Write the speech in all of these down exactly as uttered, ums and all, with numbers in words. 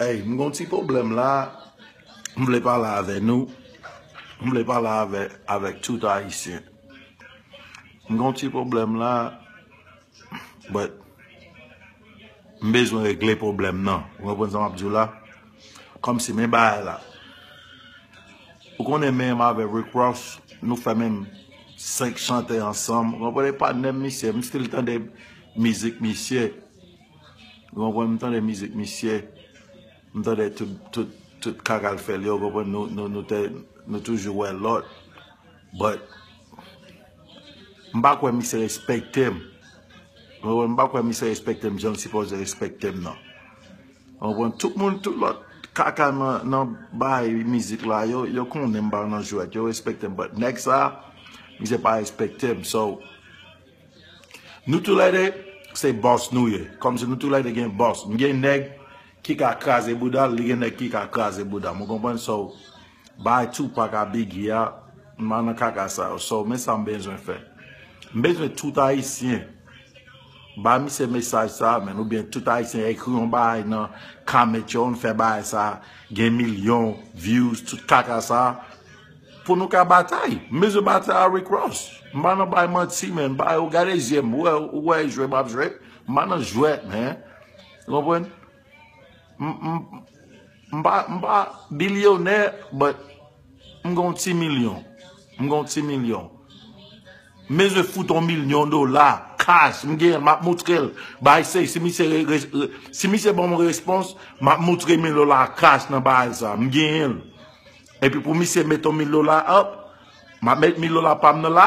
Hey, m gon ti pwoblèm la. M vle pale avè nou. M vle pale avè, avèk tout Ayisyen. M gon ti pwoblèm la. But m bezwen regle pwoblèm nan. Ou konprann sa m ap di w la? Kòmsi men bagay la. Ou konnen menm avè Rick Ross, nou fè menm senk chante ansanm. Ou konprann? E patnè m misye, m still tande mizik misye. Ou konprann? M tande mizik misye. M tande tout, tout, tout kaka l fè l yo, ou konprann? Nou, nou, nou te, nou toujou wè lòt. But m pa kwè misye respekte m. Ou konprann? M pa kwè misye respekte m jan l sipoze respekte m nan. Ou konprann? Tout moun, tout lòt kaka nan, nan bay mizik la, yo, yo konnen m pa nan jwèt, yo respekte m. But nèg sa, misye pa respekte m. So, nou toulède se bòs nou ye. Kòmsi nou toulède gen bòs. M gen nèg ki ka kraze bouda l, li gen nèg ki ka kraze bouda m. Ou konprann? So, bay Tupac a Biggie a, m pa nan kaka sa yo. So, men sa m bezwen fè. M bezwen tout Ayisyen ba misye mesaj sa, men oubyen tout Ayisyen ekri yon bagay nan comment yo, n fè bagay sa, gen milyon views, tout kaka sa, pou nou ka batay. M bezwen batay a Rick Ross. M pa nan bay manti, men. M pa, ou gade zye m, ou wè, ou wè jwe m ap jwe. M pa nan jwèt, men. Ou konprann? M, m, m pa, m pa bilyonè, but m gon ti milyon. M gon ti milyon. M bezwen fout yon milyon dola, cash, m genyen l, m ap moutre l. Bay se, si misye re, re, re, si misye ban m yon respons, m ap moutre mil dola cash nan bagay sa, m genyen l. Epi pou misye met yon mil dola up, m ap met mil dola pa m nan la,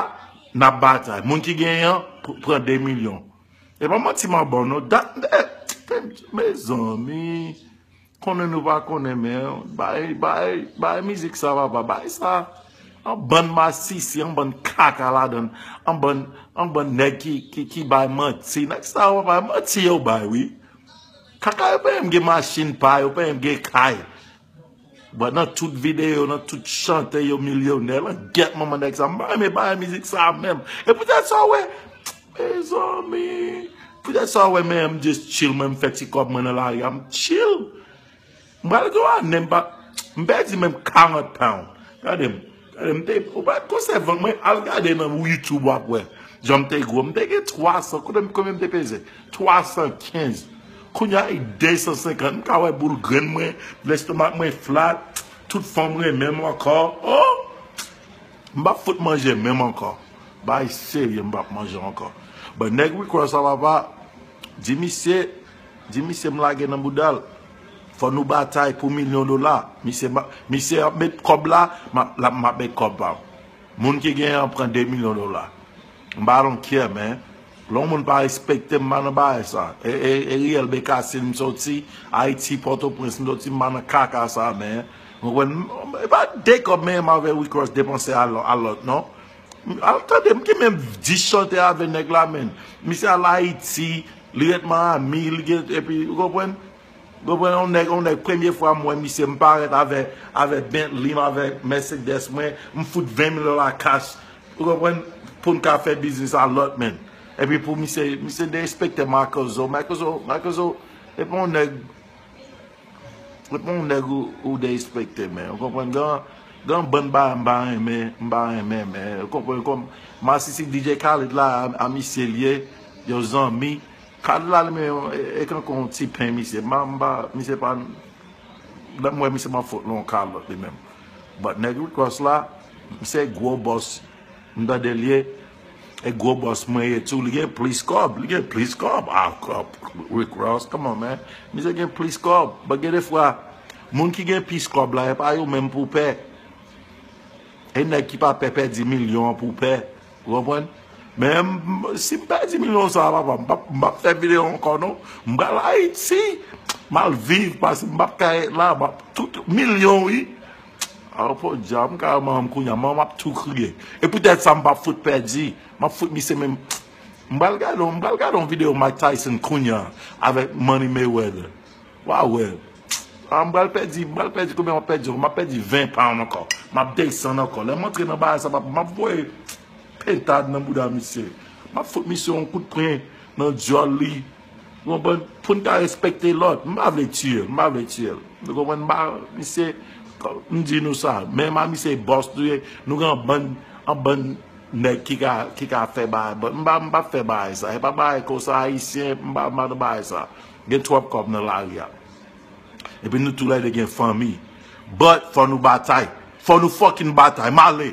n ap batay. Moun ki genyen an, pr-, pran de milyon. E pa manti m ap ba w non. Dat, eh, mezanmi, konnen nou pa konnen, men bay, bay, bay mizik sa, papa, bay sa. An bann masisi, an bann kaka ladan, an bann, an bann nèg ki, ki, ki bay manti. Nèg sa, papa, manti yo bay, wi. Kaka yo pa menm gen machin pa yo, pa menm gen kay. But nan tout videyo, nan tout chante yo milyonè, lan gyèt manman nèg sa. M pa renmen bagay mizik sa menm. E poutèt sa w wè, mezanmi, poutèt sa w wè, men m just chill, mwen m fè ti kòb mwen nan lari a, m chill. M pral gen yon ane, m pa, m pèdi menm karant pound. Gade m, gade m, te, ou pa konsève mwen, al gade nan YouTube w ap wè. Jan m te gwo, m te gen twa san, kote m, konbyen m te peze? Twa san kenz. Kounye a, e de san senkant. M ka wè boul grenn mwen, lestomak mwen flat, tout fanm renmen m ankò. Oh! M p ap fout manje menm ankò. Bay serye, m p ap manje ankò. But nèg Rick Ross sa, papa, di misye, di misye m lage nan bouda l. Fò nou batay pou milyon dola. Misye, misye ap met kòb la, m ap, la, m ap met kòb pa m. Moun ki genyen an pran de milyon dola. M pa don't care, man. Lè yon moun pa respekte m, m pa nan bagay sa. E, e, e Riyèl Bekasin m soti, Ayiti, Pòtoprens m soti, m pa nan kaka sa, man. Ou konprann? E pa de kòb menm avè Rick Ross depanse a lò-, a lòt, non. Al tande, m gen menm dis chante avè nèg la, man. Misye al Ayiti, li ret Miami, li gen, epi, ou konprann? Ou konprann, yon nèg, yon nèg, premye fwa m wè misye, m parèt avè, avè Bentley m, avè Mercedes mwen, m fout ven mil dola cash. Ou konprann? Pou n ka fè biznis a lòt, man. Epi pou misye, misye derespekte Marc Ozo. Marc Ozo, Marc Ozo, e pa yon nèg, e pa yon nèg ou, ou derespekte, man. Ou konprann? Gen, gen bann bagay m pa renmen, m pa renmen, man. Ou konprann? Kòm masisi D J Khaled la, a, a misye l ye, yo zanmi. Khaled la, li menm, e, e kankou yon ti pen misye. M pa, m pa, misye pa, lè m wè misye, m ap fout l yon kalòt li menm. But nèg Rick Ross la, misye gwo bòs. M tande l ye, e gwo bòs mwen ye tou. Li gen plis kòb, li gen plis kòb. Ah, kòb, Rick Ross, come on, man. Misye gen plis kòb. But gen defwa, moun ki gen plis kòb la, e pa yo menm pou pè. E nèg ki pa pè pèdi milyon an pou pè. Ou konprann? Men m, si m pèdi milyon sa, papa, m p ap, m p ap fè videyo ankò, non. M pral Ayiti. M al viv, paske m p ap ka ret la. M ap tout milyon, wi. A, podyab, m ka manman m kounye a, manman m ap tou kriye. E poutèt sa, m p ap fout pèdi. M ap fout misye menm. M pral gade yon, m pral gade yon videyo Mike Tyson kounye a avèk Money Mayweather. W a wè. A, m pral pèdi, m pral pèdi, konbyen m ap pèdi ankò? M ap pèdi ven pound ankò. M ap desann ankò. Lè m antre nan bagay sa, m ap, m ap voye pentad nan bouda misye. M ap fout misye yon kout pwen nan dyòl li. Ou konprann? Pou n ka respekte lòt. M pa vle tiye l, m pa vle tiye l. Nou konprann? M pa, misye, m di nou sa, menm a misye bòs nou ye, nou gen yon bann, yon bann nèg ki ka, ki ka fè bagay, but m pa, m pa fè bagay sa. E pa bagay konsa, Ayisyen, m pa, m pa nan bagay sa. Gen twòp kòb nan lari a. Epi nou toulède gen fanmi. But fò nou batay. Fò nou fucking batay. M ale.